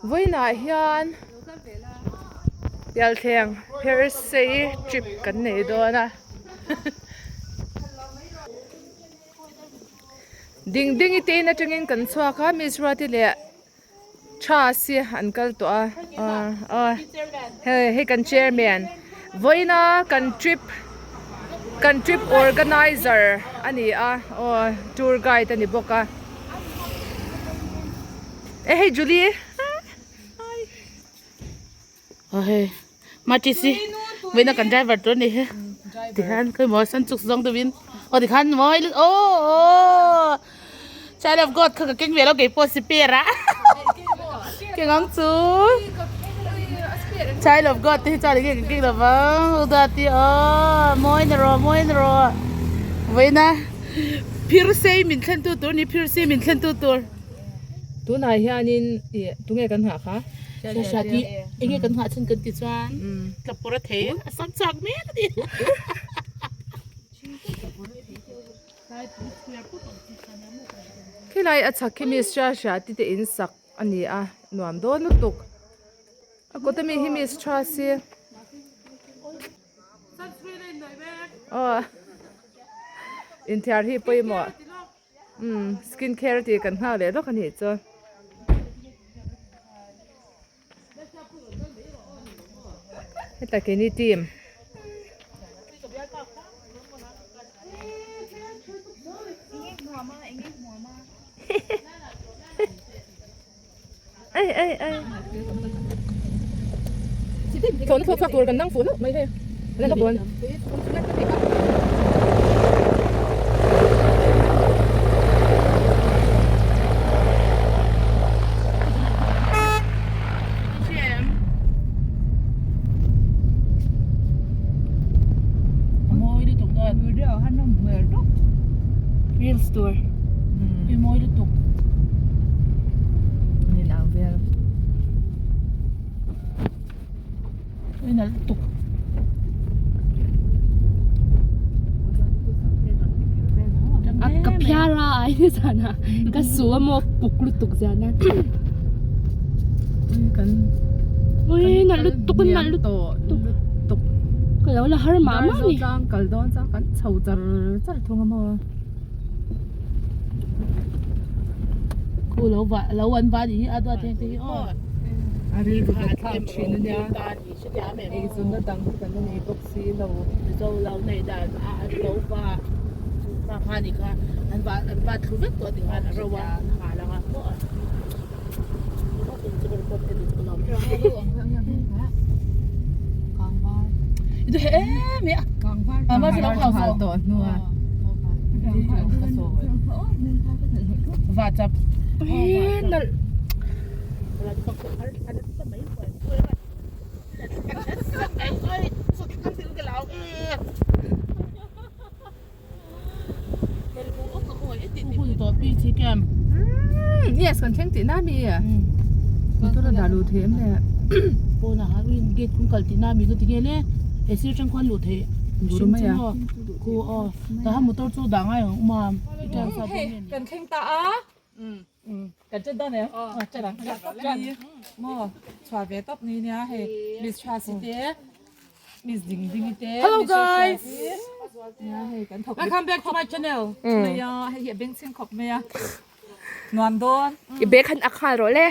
Vawiinah hian Pialthleng Phersei trip kan nei dawn a Ding ding i te in atangin kan chhuak a Miss Ruati leh Tha si an kal tawh a aw hei hei kan chairman vawiina kan trip kan trip organizer a ni a aw tour guide a ni bawk a e hei Julie Aw hei Matisi vawiina kan driver tur a ni hi tihian khawimaw san chuk zawng deuhin aw tikhan mawi lutuk aw aw child of god kha ka keng ve lo keipawh siper ah keng ang chu child of god te hi chuan enge ka keng lo vang u duati aw mawi na rawh mawi na rawh vawiina phir sei min thlen tu tur a ni phir sei min thlen tu tur. Tunah hianin ih tunge kan nghah kha? Hriat hi enge kan nghah chhan kan ti chuan tlapawr a thei a sam chak mek a ni. Khilai a chhak khi mi hria hria ti te in sak a ni a nuam dawn lutuk a kawt ami hi miss tha si aw inthiar hi pawimawh. Umm skin care tih kan nghak leh lawk a nih chu. Heta keini team. Ei ei ei. Thawhna thawk chhuak tur kan dang fuh hlauh mai hei. Ala hlauh dawn. Reels tur. I mawi lutuk. Ni nang vel. I nalh lutuk. A ka phiar a ai ni zan a ka su a maw puk lutuk zan a. Kan Ui nalh lutuk nalh lutuk. Ka lo la har mah mah a ni. Tlang kal dawn chuan kan chho char char thung a maw. Khu lo va lo an va nih hi a duat heng te hi aw. A rilru kan thlak thin a nia. Eizawnna dang hi kan la nei bawk si lo. Mizo lo nei dan a an lo va chu kha kha ni kha an va an va thlu vek tawh tikhan a ro a an hal anga maw. Yes kan thleng tih na mi motor a dah luh theih em le pawnah han in gate kawng kal tih na mi ka ti nge le he sir atang khuan luh theih mihring chu maw khu aw tah hian motor chu dah ngai ang awm a kan thleng ta a kan chen dawn em chen ang maw chhuah ve tawp ni nia hei miss tha si te Miss Ding Ding te. Hello guys. Welcome back to my channel. Maya hei hi a beng chheng khawp mai a. Nuam dawn. I bag han ak nghal rawh le.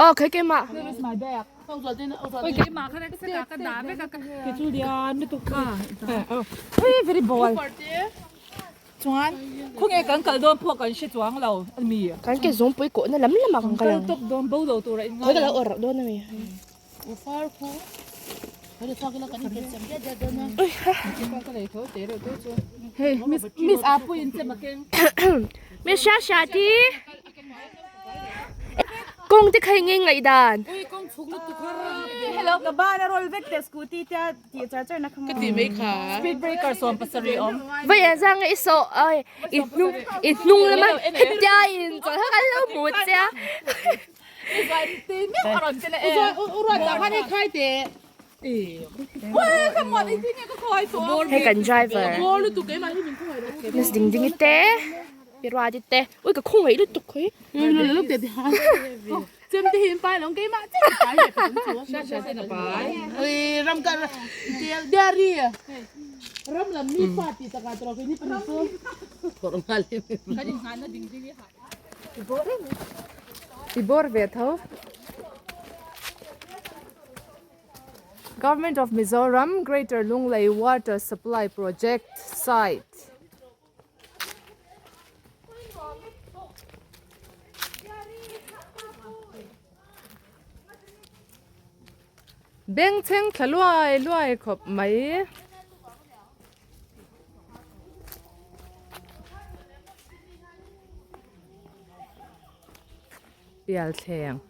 Aw khai keimah. Where is my bag? Oi keimah kha ka seta ka dah vek a ka chu lian lutuk kha. Oi very ball. Chuan khawnge kan kal dawn pawh kan hre chuang lo a mi. Kan ke zawng pui kawhna lam lamah kan kal ang. Kal tawp dawn bo lo tur a in ngai. Khawi ka lo awrh dawn a mi. Hei miss miss a pui in chem a keng. Miss Sha Sha ti. Kawng te kha enge ngaih dan. Hello ka ban a roll vek te scooty te tih char char na kha Ka ti mai kha. Speed breaker 70 awm. Vai a zang i so ai i hnung i hnung lama hetia in chawl kha kan lo hmu che a. Hei kan driver Miss Ding Ding te. Pi Ruati te ui ka khawngaih lutuk khawi. I bawr ve tho. Government of Mizoram Greater Lunglei Water Supply Project Site. Bengchheng thla luai luai khawp mai. Pialthleng.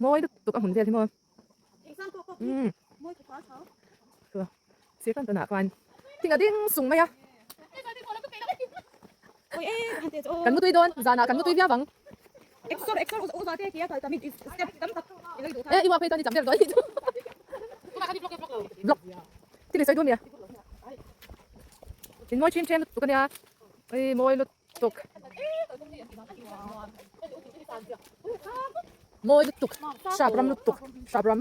Mawi lutuk a hmun vel hi maw. Umm sir kan tunah khan thing a ding sung mai a kan mutui dawn zanah kan mutui viau ang e i uak phei chuan i chak vel dawn anih chu vlog thil i sawi duh a mi a in mawi thin then lutuk ania ei mawi lutuk. Tuk. Mawi lutuk. Sap ram lutuk. Sap ram.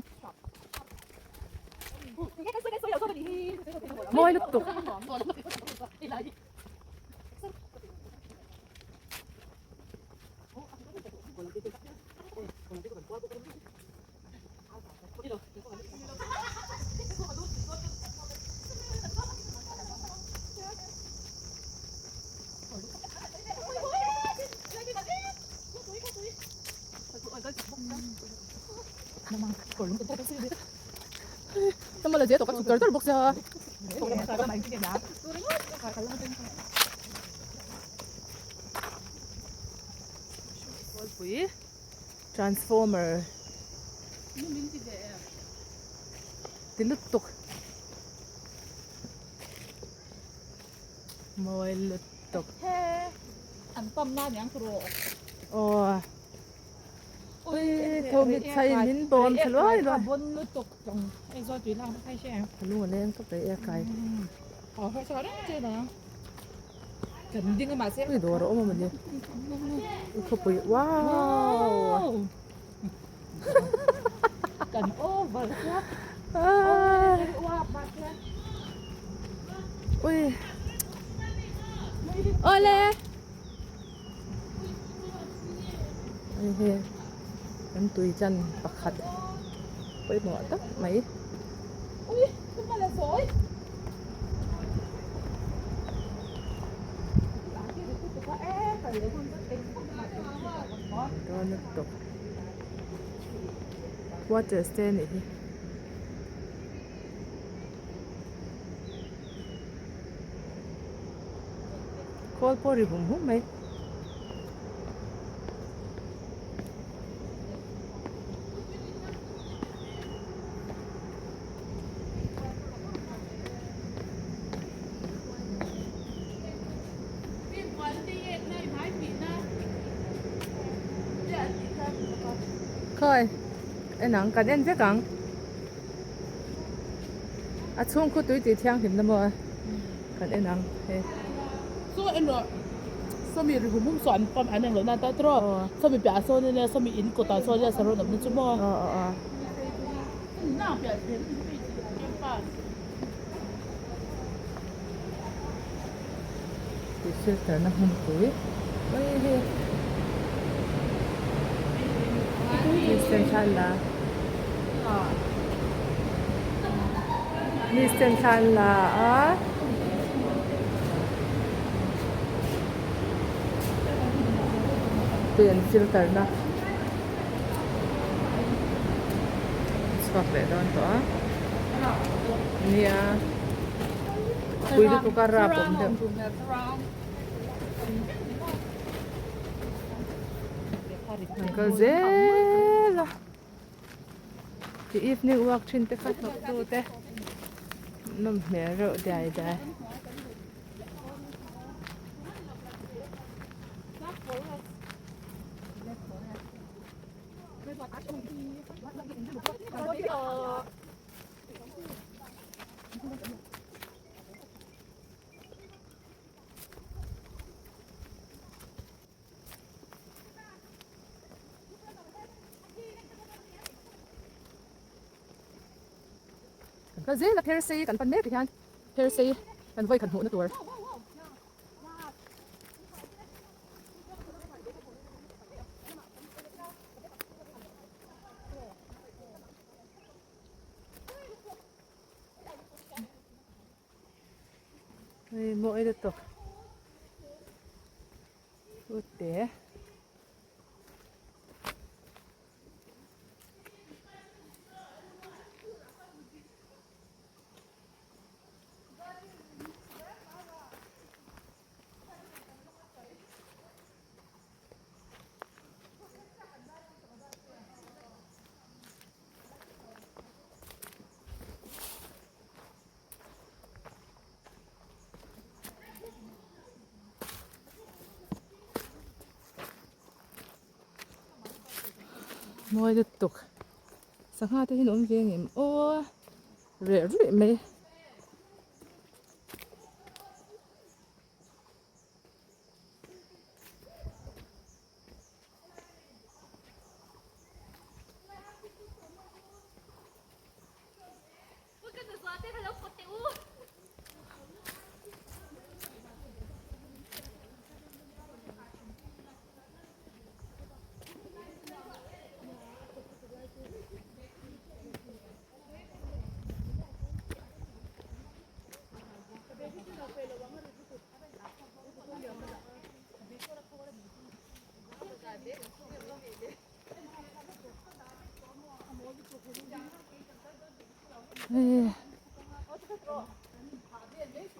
Mawi lutuk. Transformer ti lutuk mawi lutuk an pump na niang tur aw aw ui tho mit chai min bawm tha luai luai bon lutuk tawng ei zawi tui lak khai she lung a leng tawp leh e kai aw hoi sa reng che na kan ding a mahse ui dawr a awm a mawni i khawpui wow kan over ui ole hei hi kan tui chan pakhat pawimawh tak mai dawn lutuk quarters te anih hi. Khawl pawh ri hum hum mai. Khawi en ang kan en vek ang a chhung khu tui tih thianghlim na maw kan en ang hei. Saw en rawh sawmi ri hum hum saw an pump an englo na ta tawh sawmi piah sawn ania sawmi in kawtah sawn ania saron awmna chu maw. Tih filter na hmunpui mai hi Christian thla an la Christian thla an la a tui an filter na chhuak leh dawn tawh a nia pui lutuk a rap awm deuh an kal zel a. Ti evening walk thin te kha hnawk tu te nawm hmel reuh diai diai. Kan kal zel a phersei kan pan mek hian phersei kan vawi khat hmuhna tur. Hei mawi lutuk ute. Mawi lutuk sangha te hi an awm ve ang em aw reh ruih mai.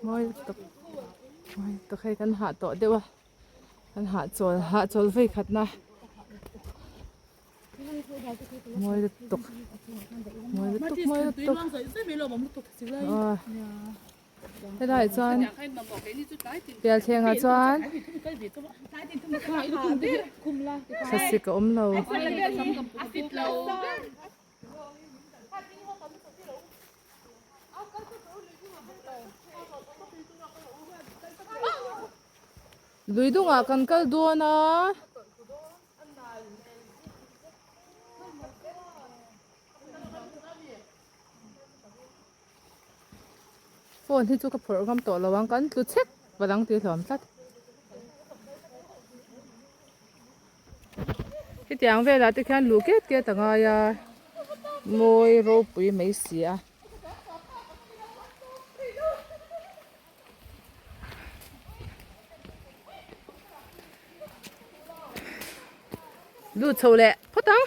Mawi lutuk mawi lutuk hei kan hah tawh deuh a kan hahchawl hahchawl vei khat na mawi lutuk mawi lutuk mawi lutuk aw helaiah chuan pialthlengah chuan thlasik a awm lo. Lui dungah kan kal dawn a. Phone hi chu ka phawrh ngam tawh lo ang kan tlu chhek palang tih hlawm tlat. Hetiang velah te khian luh ket ket a ngai a mawi ropui mai si a. Lut chho leh phawt ang.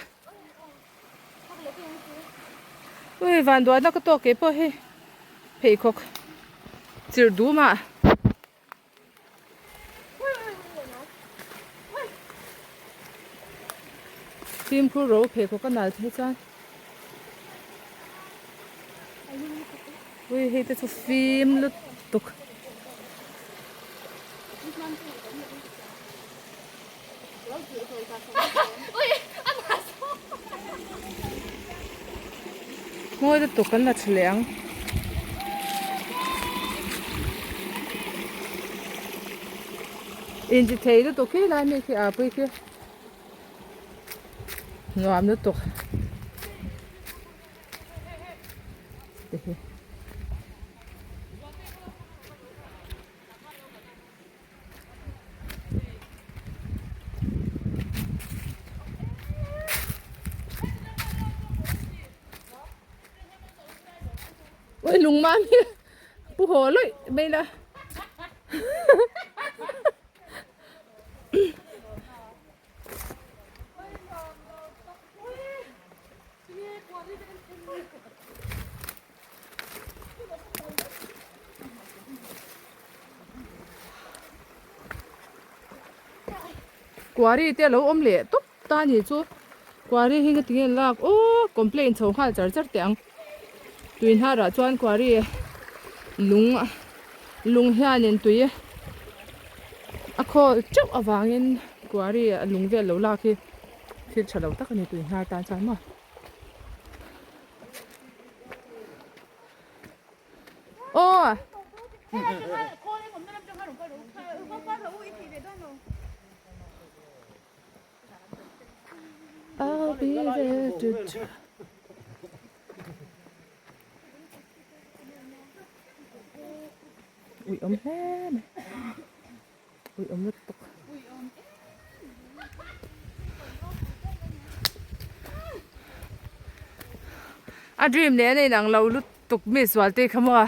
Ui van duahna ka tawk kei pawh hi pheikhawk chirh dum ah. Fimkhur ro pheikhawk a nal phei chuan ui hei te chu fim lutuk. Mawi lutuk kan la tha leh ang. Inti thei lutuk khi lai mi khi a pui khi nuam lutuk te hi. Ui lung mam hi pu haw lawih mai la. Quarry te a lo awm leh tawp ta a ni chu. Quarry hi nga tinge lak aw complain chho nghal char char teh ang tui hnarah chuan quarry lung lung hianin tui a khawl teuh avangin quarry a lung vel lo lak hi thil tha lo tak a ni tui hnar tan chuan maw. Aw. I'll be there to Ui awm hle mai. Ui awm lutuk. A dream nen a inang lo lutuk mi sual te kha maw.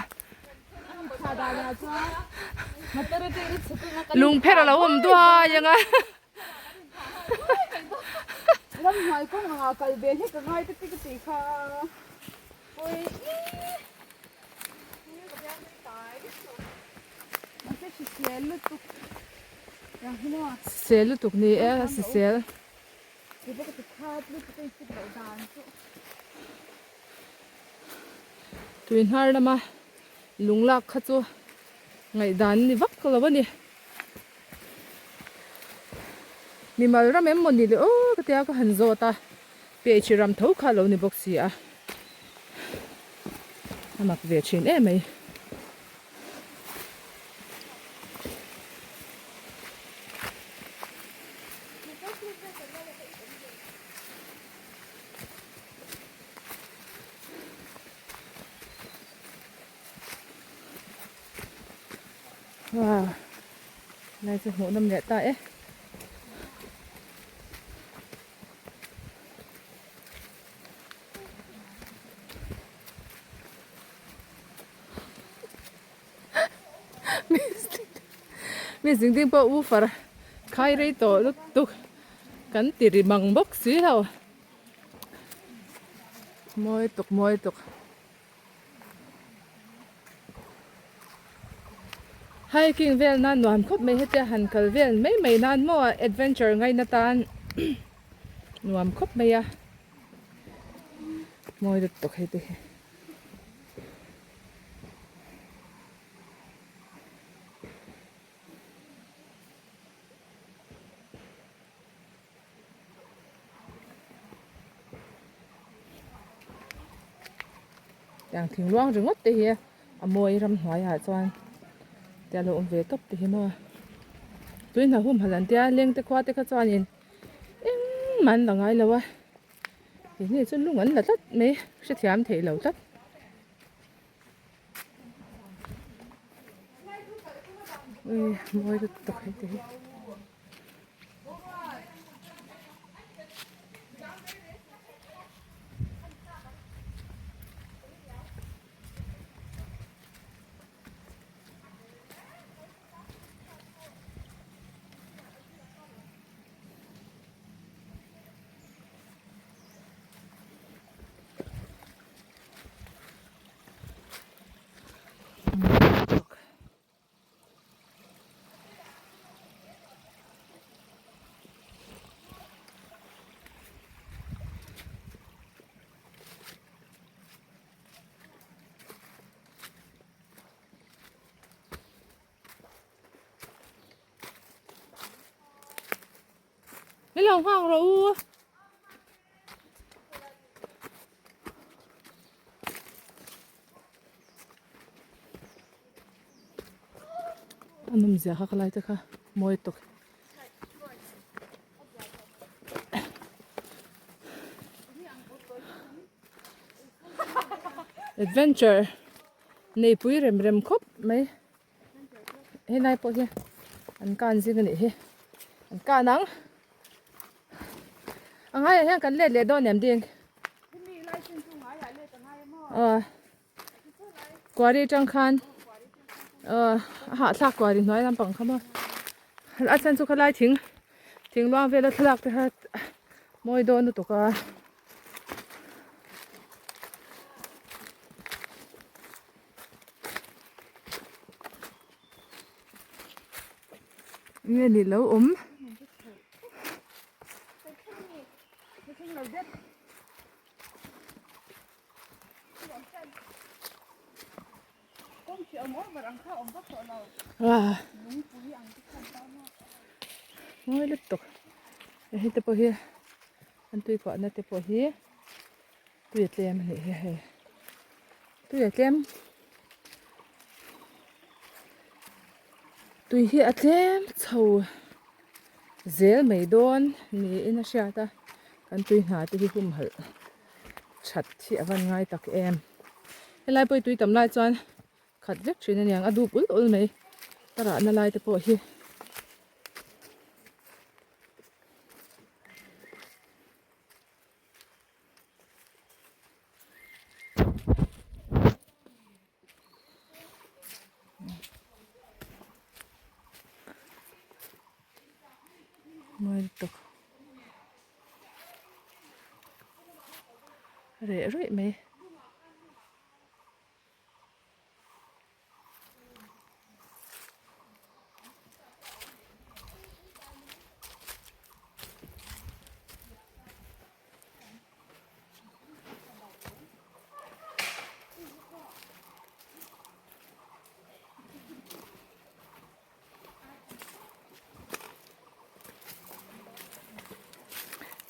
Lungpher a lo awm duai ang a. Ramhnuai kawng anga kal ve hlek a ngai te ka ti kha. Sel lutuk ni e a sisel. Tui hnar lama lung lak kha chu ngaihdan ni vak lo a ni. Mimal ram em mawni le aw ka tia ka han zawt a pehchhi ram tho kha a lo ni bawk si a a mak ve thin em mai. Wow lai chu hmuh nawm leh ta e. Mi zing ding pawh woofer khai rei tawh lutuk kan ti ri mang bawk si lo mawi tuk mawi tuk. Hiking vel nan nuam khawp mai hetia han kal vel mai mai nan maw adventure ngaina tan nuam khawp mai a mawi lutuk hei te hi. Tiang thing luang ringawt te hi a mawi ramhnuaiah chuan tia lo awm ve tawp te hi maw tui hna hum hal an tia leng te khua te kha chuanin engmah an la ngai lo a keini chu lung an la tlat mai hrethiam theih lo tlat. Ui mawi lutuk hei te hi. Min lo nghak rawh u. A nawmzia kha ka lai te kha mawi tawk. Adventure neipui rem rem khawp mai. Helai pawh hi an kan zing a nih hi an kan ang a ngaiah hian kan let leh dawn em ding aw kuari atang khan aw a hahthlak kuari hnuai lampang kha maw a chhan chu khalai thing thing luang vela thlalak te kha mawi dawn lutuk a. Nge ni lo awm. Mawi lutuk hei te pawh hi an tui khuah na te pawh hi tui a tlem a nih hi hei tui a tlem tui hi a tlem chho zel mai dawn niin a hriat a kan tui hna te hi humhalh that hi a van ngai tak em helai pawh hi tui tam lai chuan khat vek thin a niang a dup ul ul mai ka rahna lai te pawh hi. Mawi lutuk reh ruih mai.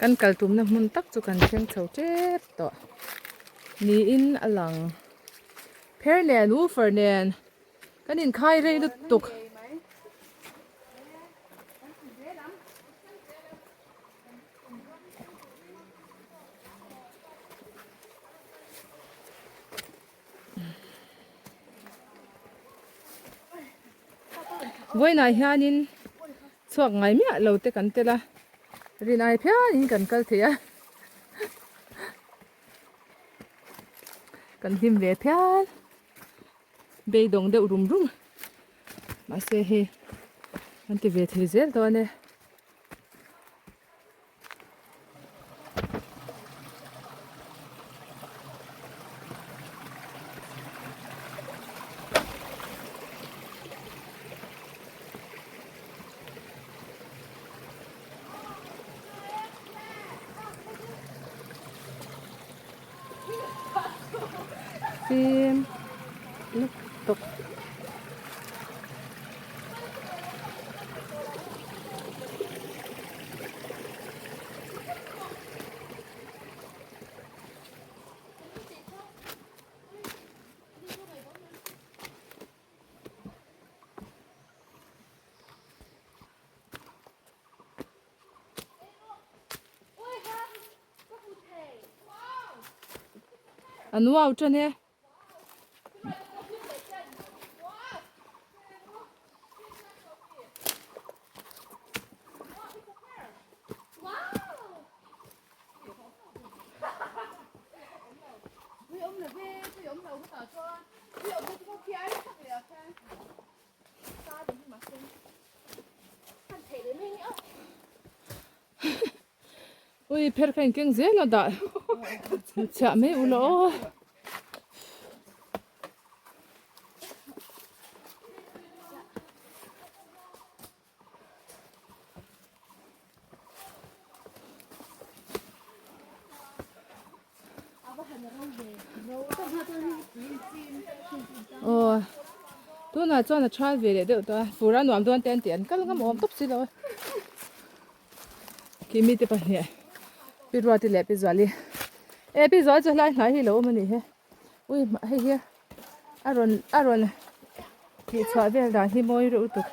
Kan kal tumna hmun tak chu kan thleng chho tep tawh niin a lang. Pher nen woofer nen kan inkhai rei lutuk. Vawiinah hianin chhuak ngai miah lo te kan tel a rinai phianin kan kal thei a kan hlim ve phian beidawng deuh rum rum mahse hei kan ti ve thei zel dawn e. Fim lutuk. An uau tan e. Ui pher kha in keng zel a dah chhiah mai ula aw. Aw tunah chuan a tha ve leh deuh tawh a fur a nuam dawn te an tih an kal ngam awm tawp si lo a khi mite pahnih pi Ruati leh pi Zuali e pi Zuali chu helai hnai hi a lo awm a nih hi ui hei hi a rawn a rawn tih chhuah vel dan hi mawi reuh lutuk.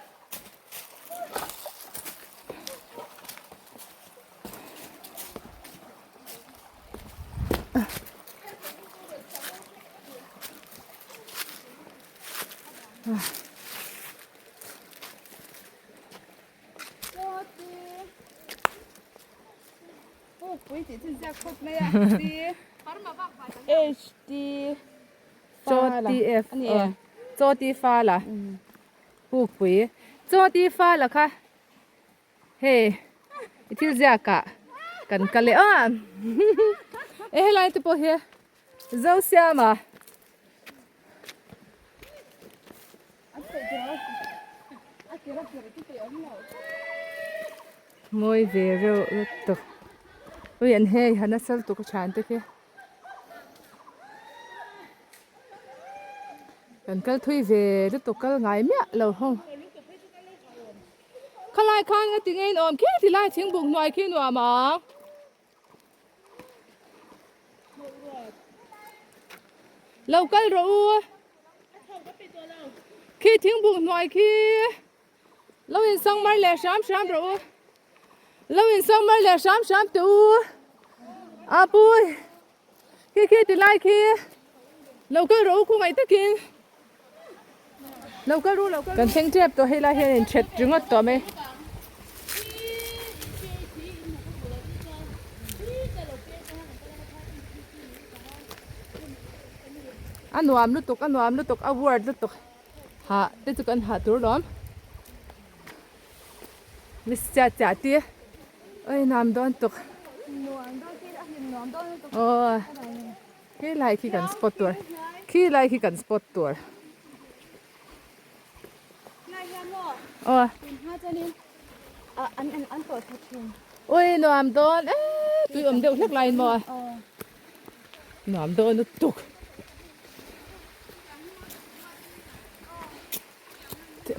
Chaw ti fa la pukpui chaw ti fa la kha hei i thil ziak ah kan kal leh a e helai te pawh hi Zosiama. Mawi ve reuh lutuk. Ui an hei han a sal tuk a thian te khi. Kan kal thui ve lutuk kal ngai miah lo ho. Khalai khan nga ti ngei nuam khi ti lai thingbuk hnuai khi nuam ang. Lo kal rawh u. Khi thingbuk hnuai khi lo in sang mar leh hram hram rawh u. Lo in sang mar leh hram hram teh u. A pui. Khi khi ti lai khi lo kal rawh u khawngaih takin lo kal ru lo kal kan thleng tep tawh hei lai hian in that ringawt tawh mai. A nuam lutuk a nuam lutuk a word lutuk hah te chu kan hah tur lawm Miss chiah chiah te oi nuam dawn tuk aw khi lai khi kan spot tur khi lai khi kan spot tur aw oi nuam dawn e tui awm deuh hlek laiin maw nuam dawn lutuk.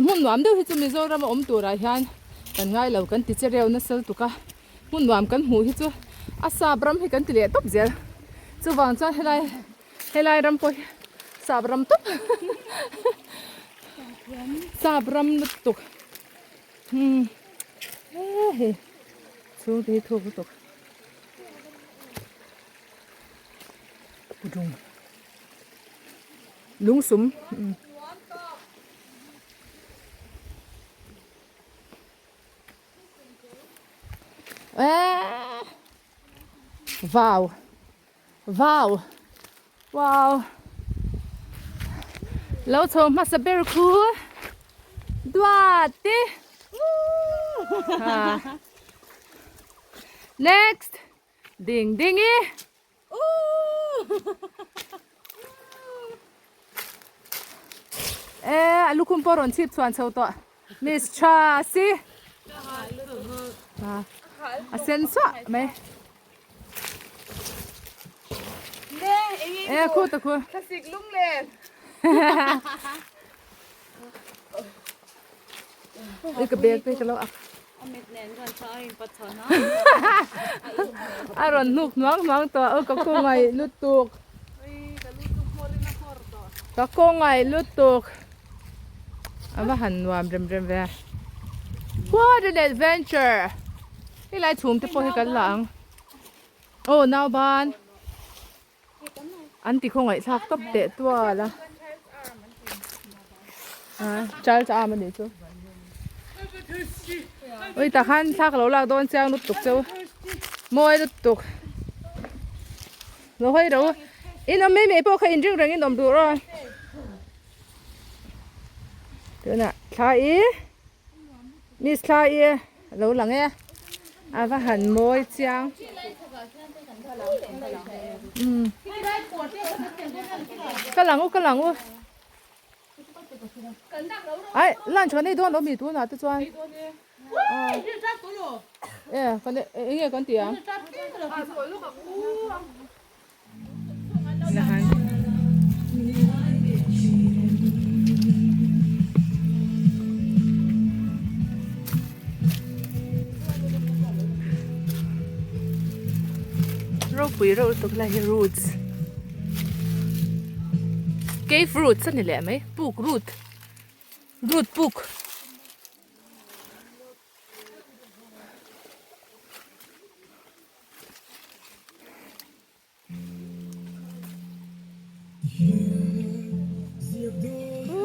Hmun nuam deuh hi chu Mizoram a awm turah hian kan ngai lo kan ti che reu nasa lutuk a, hmun nuam kan hmuh hi chu a sap ram hi kan ti leh tawp zel. Chuvang chuan helai helai ram pawh hi sap ram tawp sap ram lutuk umm hei chhung te hi thuk lutuk. Lungsum Wow Wow Wow Lo chho hmasa ber khu Duat te Next Ding ding i E a lukhum pawh rawn chhip chhuan chho tawh miss tha si a sen suah mai e khu ta khu thlasik lung len e ka bag te ka lo ak A rawn hnuk hnuang hnuang tawh a ka khawngaih lutuk ka khawngaih lutuk a va han nuam rem rem ve what an adventure helai chhum te pawh hi kan la ang aw nauban an ti khawngaih thlak tawp teh tual a child's arm a nih chu ui tah khan thla ka lo lak dawn chiang lutuk cheu mawi lutuk lo hawi ro in awm mai mai pawh kha in ring reng in awm duh rawh tunah thla i Miss thla i a lo lang e a va han mawi chiang umm ka lang u ka lang u ai lunch kan ei dawn lo mi tunah te chuan e kan eng nge kan tih ang. Ropui reuh lutuk lai hi roots cave roots a ni leh mai puk root root puk.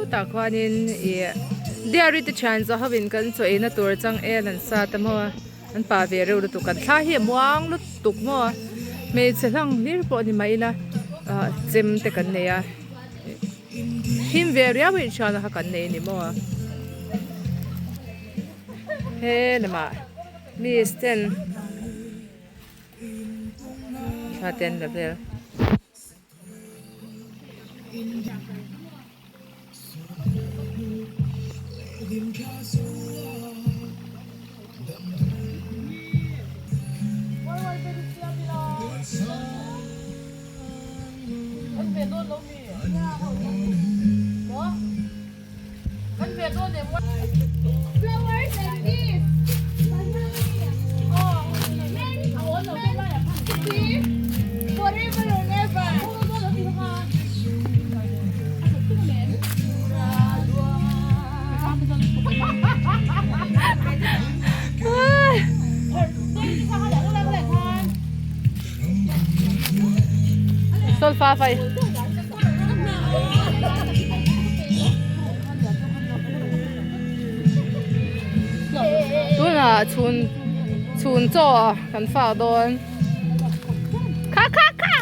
Chutah khuanin ih diary te thian zawh hovin kan chaw eina tur changel an sat a maw an pah ve reuh lutuk an thla hi a muang lutuk maw hmeichhe hlang hlir pawh a ni mai ila ah chem te kan nei a him ve riau in hriatna kha kan nei a ni maw he lamah miss ten. Thla te an la vel. Solfa fai. Tunah chhun chhun chaw kan fak dawn. Kha kha kha.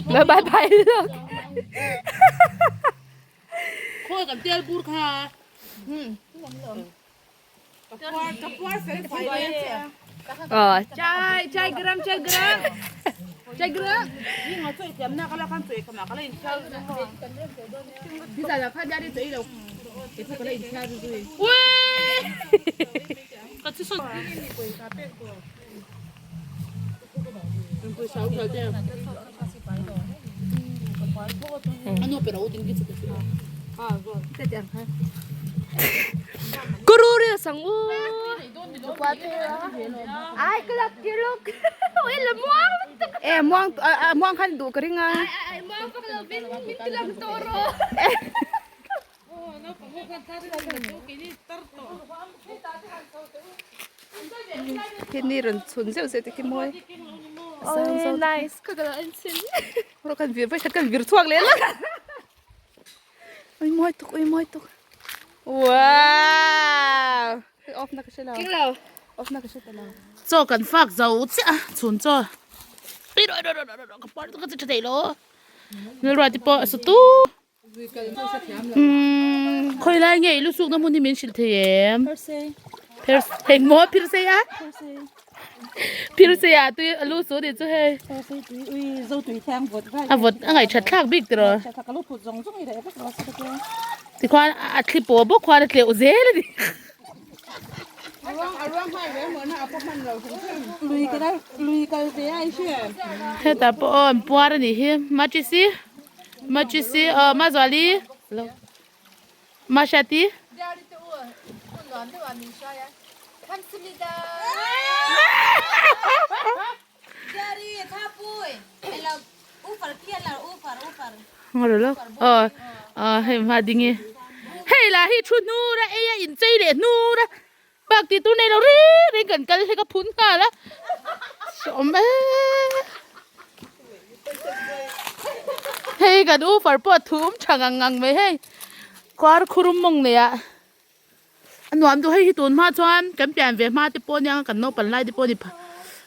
Bye bye bye look. Khawi kan tel bur kha. Ờ. Chai chai gram chai gram. Chai gram. Ka chi sawn. Ano pero utin ki chu. Kururi sang u. Ai cái là kia lúc. Ôi là muang. E muang muang khan du ka ringa. Ai ai muang pak lo bin min tilam toro. Khi ni ron chhun zeuh zeuh te khi mawi. Ôi nice cái là anh xin. Ro kan vir vai kan vir thuak le la. Oi mawi tuk oi mawi tuk. Wow. Off na ka sila. Kinh lầu. Off na ka sila. Chaw kan fak zo che a chhun chaw. Ui ro ro ro ro ro ka par ka chi thei lo. Nil ra ti po su tu. Khoi lai nge lu suk na mun hi min sil thei em. Phir heng mo phir se ya. Phir se ya tu lu su ni chu hei. A vawt a ngaih that thlak bik tiraw. Tikhuan a thli pawh bawk khuan a tleuh zel a ni. Hetah pawh aw an puar a nih hi machisi machisi aw mazuali mashati. Aw aw hei hma ding i hei lah hi thu hnur a ei a inchei leh hnur a bak tih tur nei lo reng reng kan kal hi ka phun nghal a sawm e hei kan u far pawh a thum tha ngang ngang mai hei kawr khurum mawng nei ah. A nuam duh hei hi tun hma chuan kan pian ve hma te pawh ania kan naupan lai te pawh ni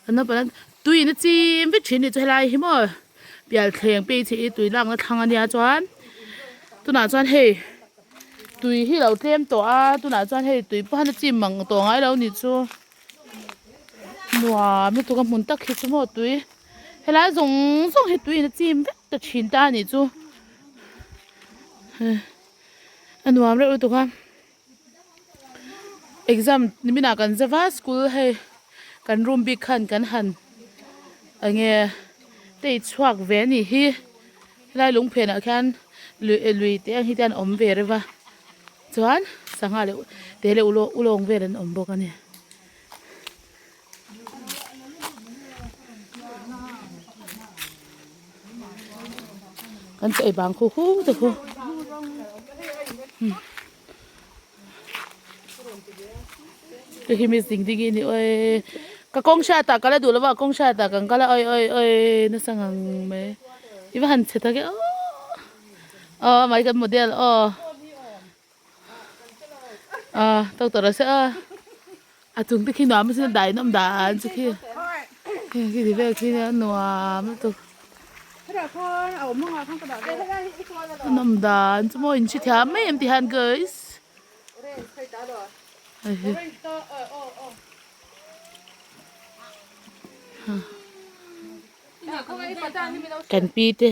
kan naupan lai tui in a chim vek thin a nih chu helai hi maw pial thleng phei chhe hi tui lakna thlang ania chuan tunah chuan hei tui hi lo tlem tawh a tunah chuan hei tui pawh hian a chim mang tawh ngai lo nih chu nuam lutuk a hmun tak hi chu maw tui helai zawng zawng hi tui in a chim vek ta thin ta a nih chu. A nuam reuh lutuk a exam nimin ah kan zava school hei kan room bik khan kan han enge tei chhuak ve a nih hi helai lung phen ah khian lui lui te ang hi te an awm ve reuh a chuan sangha leh te leh ulawng vel an awm bawk a ni. Kan chaw ei bang khu hu te khu hei hi miss ding ding hi ni oi ka kawng hriat ah ka la duh lova kawng hriat ah kan kal a oi oi oi nasa ngang mai i va han chhe tak e aw aw mai kan model aw. A tawk tawh lo se a a chung te khi nuam asin a dai nawm dan chu khi khi ti vel khi nia nuam lutuk a nawm dan chu maw in hre thiam mai em ti hian guys kan pi te.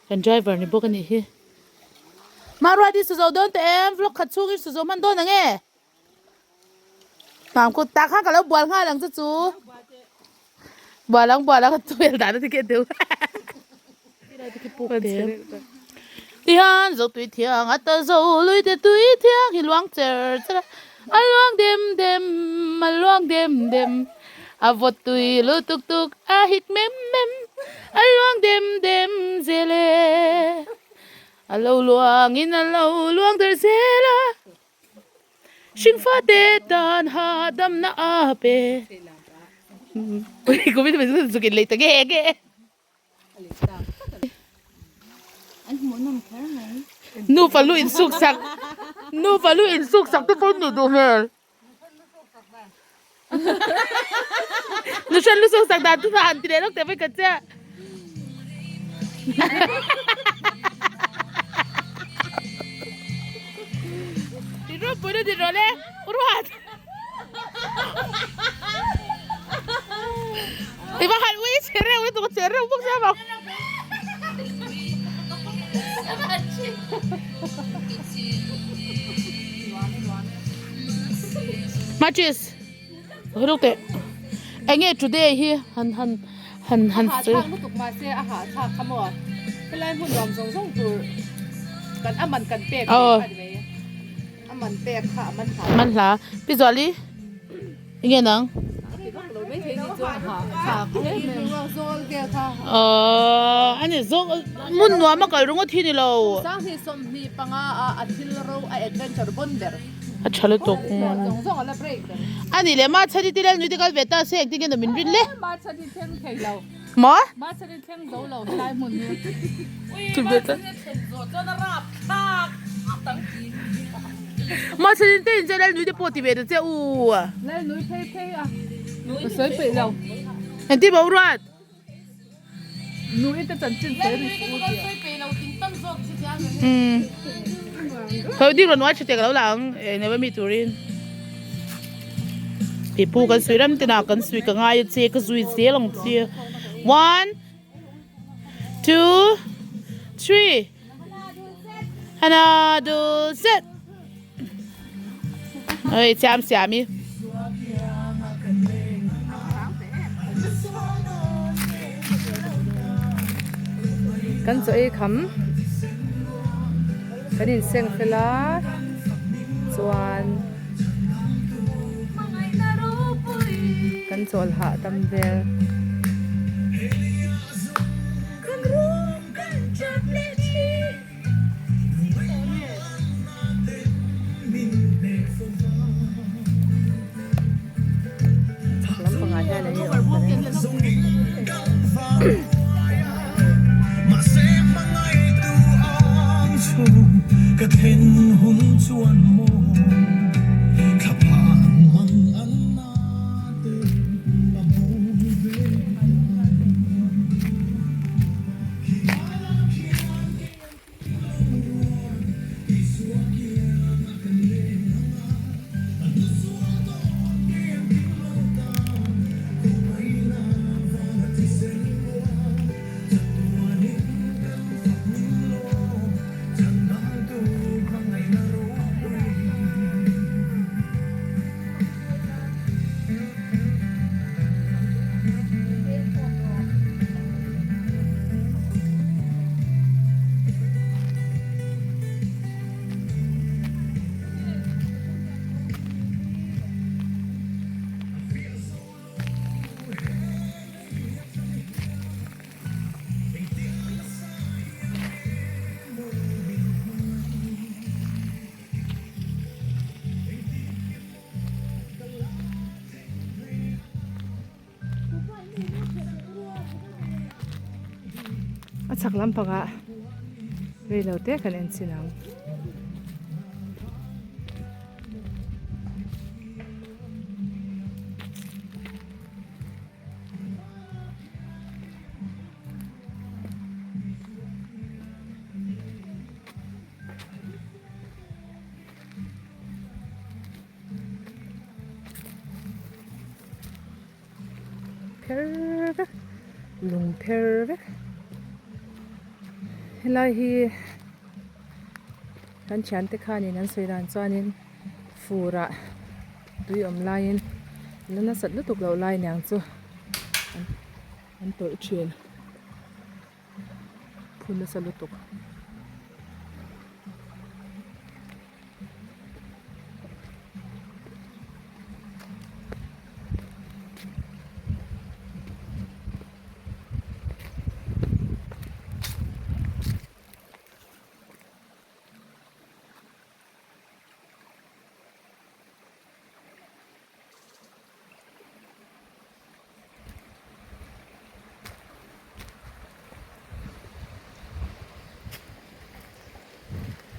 Kan driver ni bawk a nih hi. Mahruati su zo dawn teh em vlog khat chhungin su zo hman dawn ang e. Hmang kut tak khan ka lo bual nghal ang chu chu. Bual ang bual ang a tuel dan a ti keh deuh. Tihian zo tui thiang a ta zo lui te tui thiang hi luang cher cher a. A luang dem dem a luang dem dem a vawt tui lutuk tuk a hit mem mem a luang dem dem zel e a lo luang in a lo luang der zel a hringfa te tan hahdamna a pe Nufa lu insuk sak nufa lu insuk sak te pawh in nih duh hmel. Nuhran lu suk sak dan chu han ti leh lawk teh mai ka chiah. Ti ropui na din rawh le Ruat. I va han ui che reuh lutuk a che reuh bawk sia maw. Matches Hluk teh enge today hi han han han han A hahthlak lutuk mahse a hahthlak kha maw helai hmun nuam zawng zawng tur kan a man kan pek ve kha ni mai. A man pek kha a man hla. Man hla. Pi Zuali enge nang? Aww ani zawk hmun nuam a kal ringawt hi ni lo. A tha lutuk. Ani leh Machhani te lal nui te kal ve ta se engtin nge min rin le? Maw? Mahse te in che Lalnui te pawh ti ve ta che u. Lalnui phei phei a. Ka sawi peih lo. Engtin maw Ruat? Nui te chanchin sawi ri suh u tia. Umm. Khawi ding rawn uai tha tek lo la ang eng nei mi turin. Pipu kan sui ram tinah kan sui ka ngai a che ka zui zel ang che. One, two, three. Hana dul set. Oi, siam siam i. Kan chaw ei kham kan inseng fel a chuan kan chawl hahdam vel. Chhak lampangah hian eng nge awm ta reng. A chhak lampangah reilo te kan en chin ang. Pher vek lung pher vek helai hi kan thiante khanin an sawi dan chuanin fur ah tui awm laiin la nasat lutuk loh lai niang chu an tawlh thin. Phun nasa lutuk.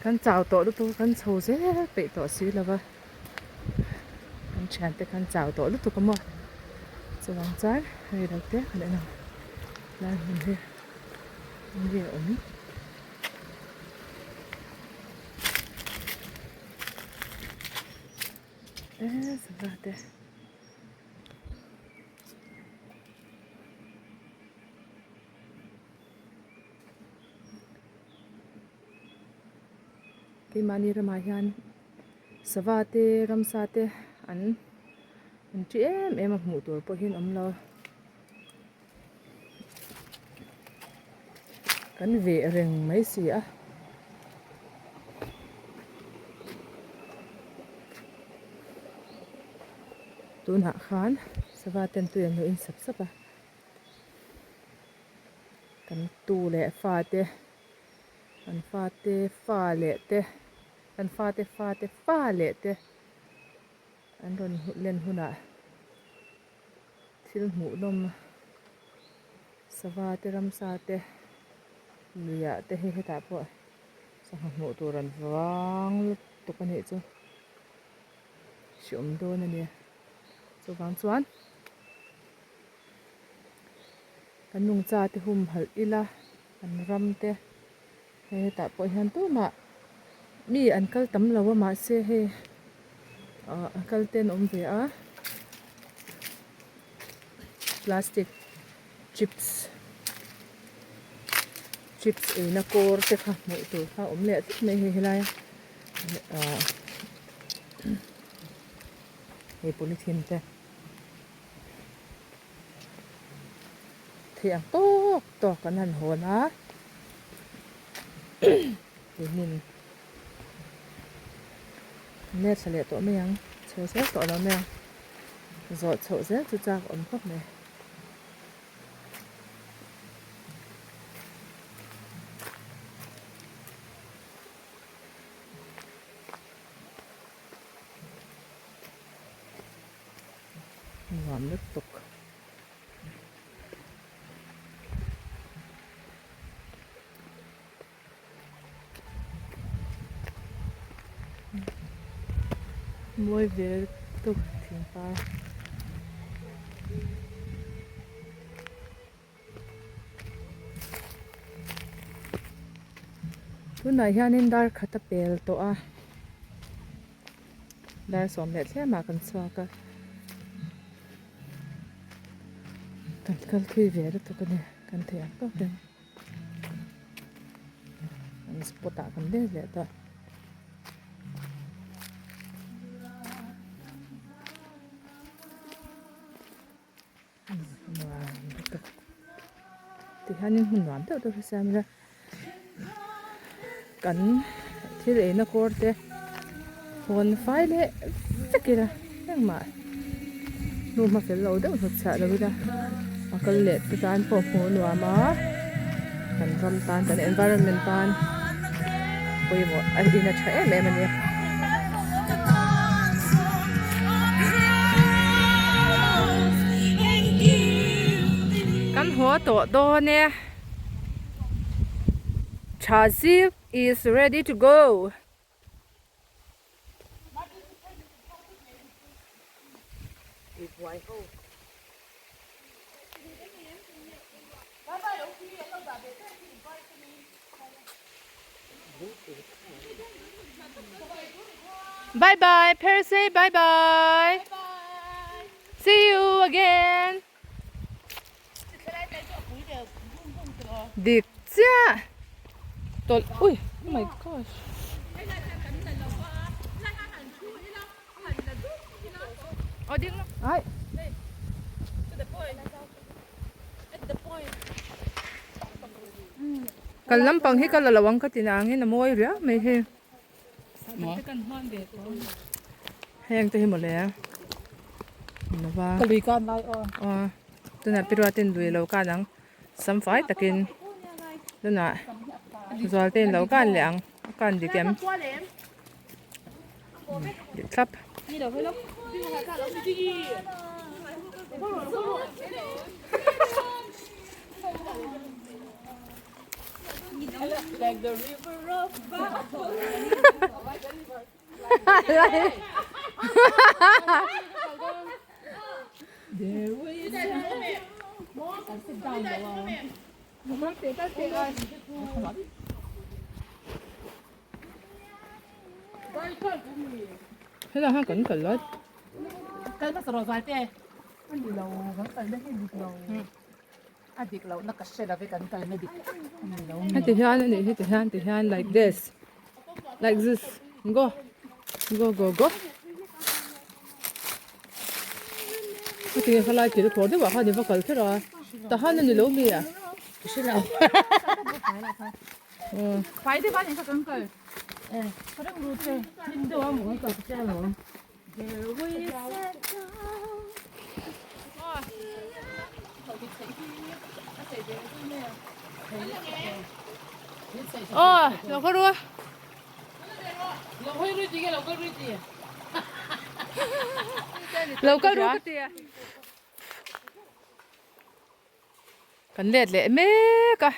Kan chau tawh lutuk a kan chho zel peih tawh si lo va kan thiante khan chau tawh lutuk a maw chuvang chuan hei lo te kan en ang lai hmun hi enge a awm. E sava te. Keimahni ramah hian sava te ramsa te an an ṭi em em a hmuh tur pawhin awm lo. Kan veh reng mai si a. Tunah khan sava ten tui an lo in sap sap a. Kan tu leh fate kan fate fa leh te kan fate fate fa leh te an rawn len hunah. Thil hmuhnawm sava te ramsa te luiah te hei hetah pawh sangha hmuh tur an vang lutuk a nih chu hreawm dawn a nia chuvang chuan kan nungcha te humhalh ila kan ram te hei hetah pawh hian tumah mi an kal tam lo a mahse hei ah a kal te an awm ve a plastic chips chips eina kawr te kha hmuh tur kha a awm leh tlat mai hei helai ah hei polythene te thei ang tawk tawk an han hawn a. Lihnin let thla leh tawh mai ang chho zel tawh lo mai ang zawh chhoh zel chu chak awm khawp mai. Nuam lutuk. Mawi ve lutuk thingpar. Tunah hianin dar khat a pel tawh a dar sawm leh thlemah kan chhuak a kan kal thui ve lutuk a ni kan thei ang tawkin an spot ah kan let leh tawh. Tihianin hmun nuam deuh deuh hi siam ila kan thil eina kawr te hawn fai leh vek ila engmah hnu hma fel lo deuh hnawt chhiah lo ila a kal leh te tan pawh hmuh a nuam a kan ram tan kan environment tan pawimawh a in a tha em em a ni. Kan haw tawh dawn e. Chazip is ready to go. Bye bye Percy bye bye See you again Dik chiah Tawlh ui oh my gosh Ai Kal lampang hi ka la lo ang ka ti nangin a mawi riau mai hei. Heng te hi mawle lova. Ka lui kan lai aw. Aw tunah pi ruatin lui lo kan ang sam fai takin tunah zualte in lo kan leh ang a kan dik em dik thlap. Like the river of Helai khan kan kal a. Kal hmasa rawh zai te. A ni lo, kan kal na hi dik lo. A dik loh na ka hre lo ve kan kal na dik a ni lo mi. Heti hian a nih hi ti hian ti hian like this like this go go go go heti nge khalai thil khawr deuh ah khan i va kal kher a tahan a ni lo mi a ka hre lo Fai deuh a ni kha kan kal ka reng ru che hlim deuh a maw kan kal ka hria lo. Aw lo khaw ru lo kal ru ka ti a kan let leh mek a.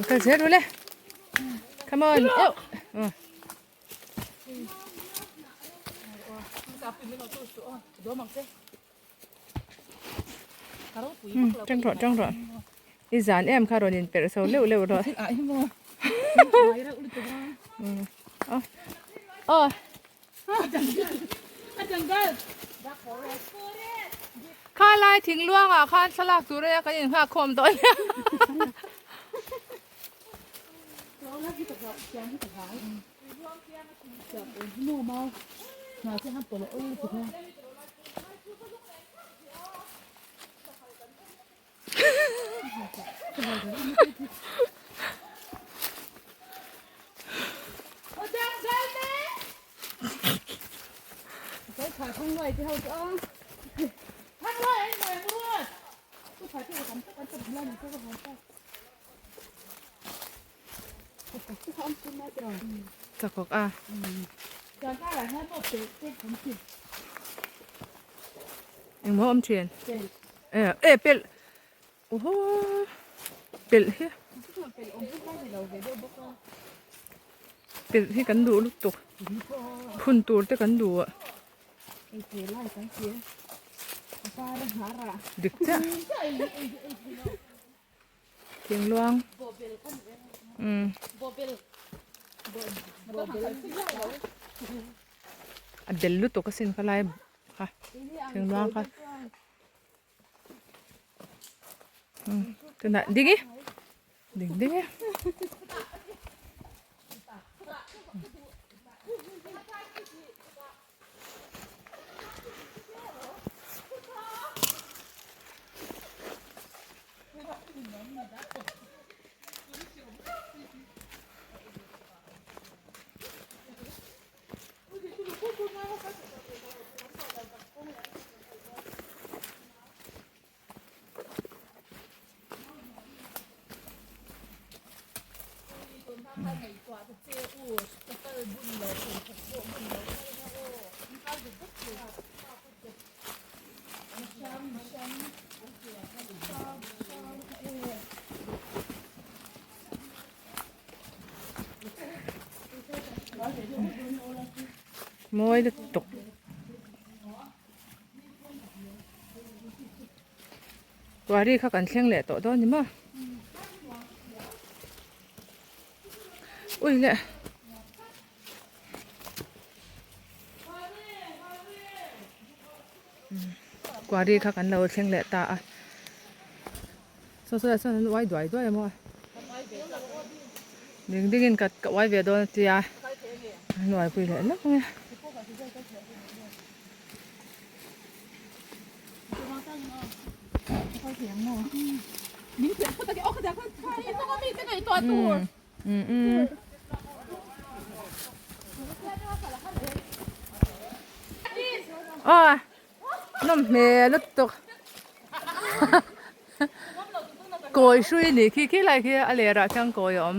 Kal zel ru le. Come on. Oh. Tang rawh tang rawh i zan em kha rawn in perh so leuh leuh rawh aw Kha lai thing luangah khan thlalak tur a kan innghak khawm tawh a nia. Chakawk a. Engmaw awm thin? E pelh Awhaw pelh hi pelh hi kan duh lutuk phun tur te kan duh dik chiah thingluang umm a bel lutuk asin kha lai kha thingluang kha. Tunah ding i ding ding i. Mawi lutuk. Quarry kha kan thleng leh tawh dawn ni maw? Ui leh. Quarry kha kan lo thleng leh ta a. Saw saw sawn an uai duai duai a maw? Ding ding in ka uai ve dawn a tia. An uai pui leh lawk ang e. Aw nawm hmel lutuk kawi hrui a nih khi khi lai khi a lerah khian kawi a awm.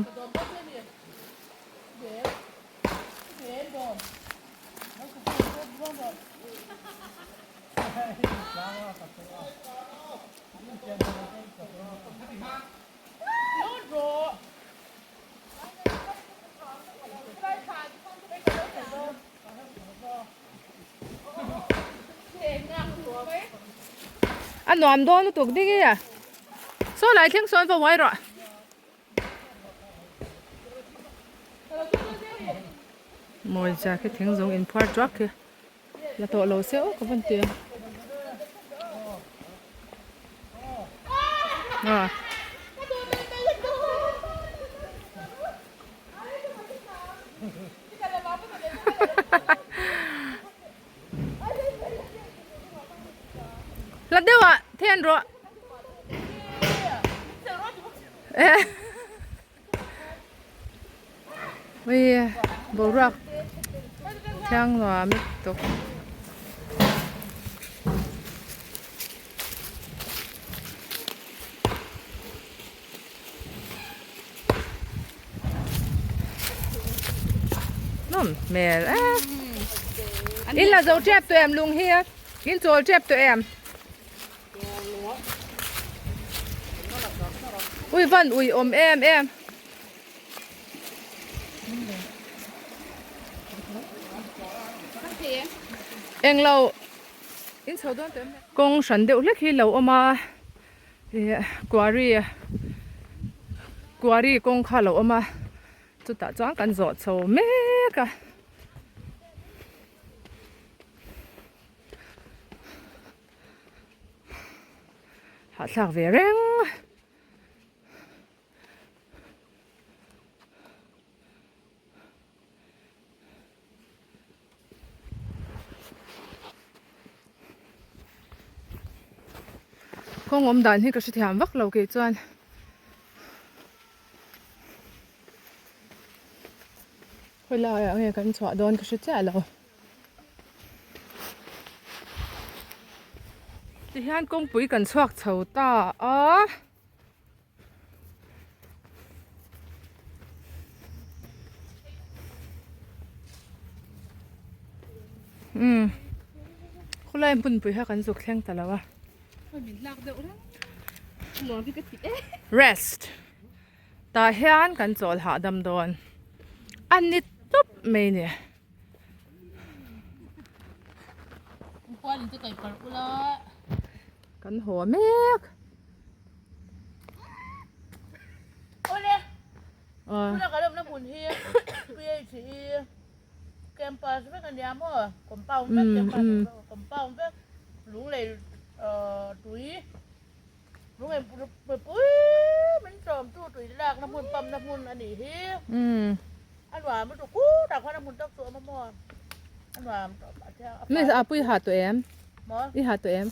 A nuam dawn lutuk ding i a saw lai thleng sawn va uai rawh. Mawi zia khi thing zawng in phuar tuak khi la tawh lo se aw ka van ti a. Aw. La deuh ah then rawh. Ui boruak thiang nuam lutuk. Nawm hmel e. In la zo tep tawh em lung hi a? In chawl tep tawh em? Ui van ui awm em em. Englo in chho dawn tawh em? Kawng hran deuh hlek hi lo awm a. Ih quarry quarry kawng kha a lo awm a chutah chuan kan zawh chho mek a. Hahthlak ve reng. Kawng awm dan hi ka hrethiam vak lo kei chuan. Khawi laiah nge kan chhuah dawn ka hre chiah lo. Tihian kawngpui kan chhuak chho ta a. Umm khawlai hmunpui kha kan zuk thleng ta lo a. Rest tah hian kan chawl hahdam dawn a ni tawp mai ni. Kan haw mek. Awle. Tuna kan awmna hmun hi PHE campus vek a nia maw compound vek campus compound vek lunglei tui lunglei mipui min chawm tu tui lakna hmun pump na hmun a nih hi a nuam lutuk khutah khuan a hmun tak chu a awm a maw a nuam tawp a thiang a Miss Apui ha tawh em? Maw? I ha tawh em?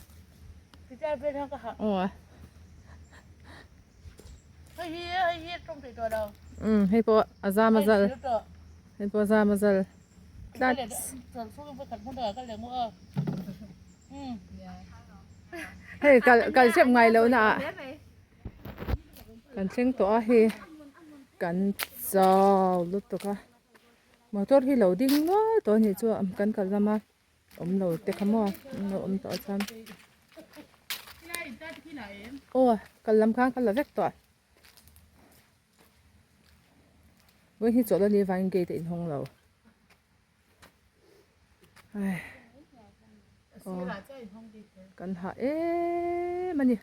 Umm hei pawh a zam a zal hei pawh a zam a zal tlat. Hei kal kal hrep ngai loh na ah kan thleng tawh a hei kan chau lutuk a motor hi lo ding nual tawh a nih chu kan kal lam a. Awm lo te kha maw an lo awm tawh chuan aw kal lam khan ka la vek tawh vawiin hi chawlh a nih avangin gate a inhawng lo ai aw kan hah em a ni.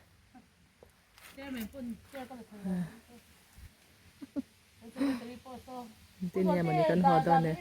Engtin nge mawni kan haw dawn e.